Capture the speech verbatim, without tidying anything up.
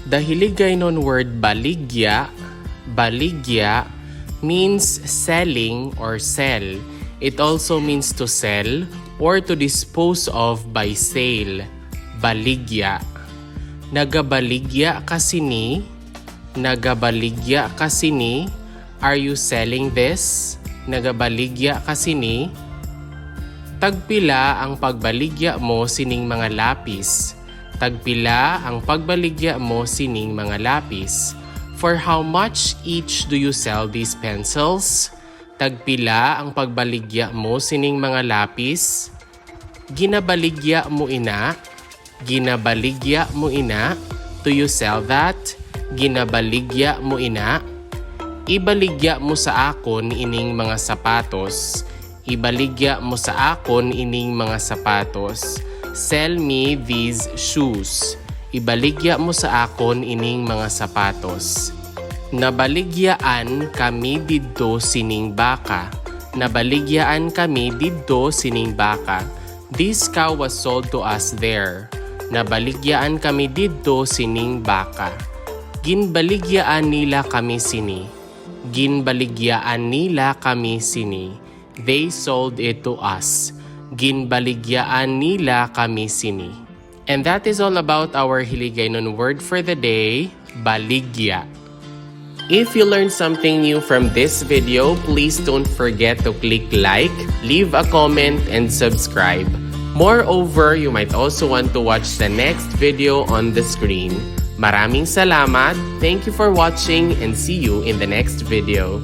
The Hiligaynon word baligya, baligya, means selling or sell. It also means to sell or to dispose of by sale. Baligya. Nagabaligya ka sini? Nagabaligya ka sini? Are you selling this? Nagabaligya ka sini? Tagpila ang pagbaligya mo sining mga lapis? Tagpila ang pagbaligya mo sining mga lapis? For how much each do you sell these pencils? Tagpila ang pagbaligya mo sining mga lapis? Ginabaligya mo ina? Ginabaligya mo ina? Do you sell that? Ginabaligya mo ina? Ibaligya mo sa akon ining mga sapatos. Ibaligya mo sa akon ining mga sapatos. Sell me these shoes. Ibaligya mo sa akon ining mga sapatos. Nabaligyaan kami didto sining baka. Nabaligyaan kami didto sining baka. This cow was sold to us there. Nabaligyaan kami didto sining baka. Ginbaligyaan nila kami sini. Ginbaligyaan nila kami sini. They sold it to us. Ginbaligyaan nila kami sini. And that is all about our Hiligaynon word for the day, baligya. If you learned something new from this video, please don't forget to click like, leave a comment, and subscribe. Moreover, you might also want to watch the next video on the screen. Maraming salamat, thank you for watching, and see you in the next video.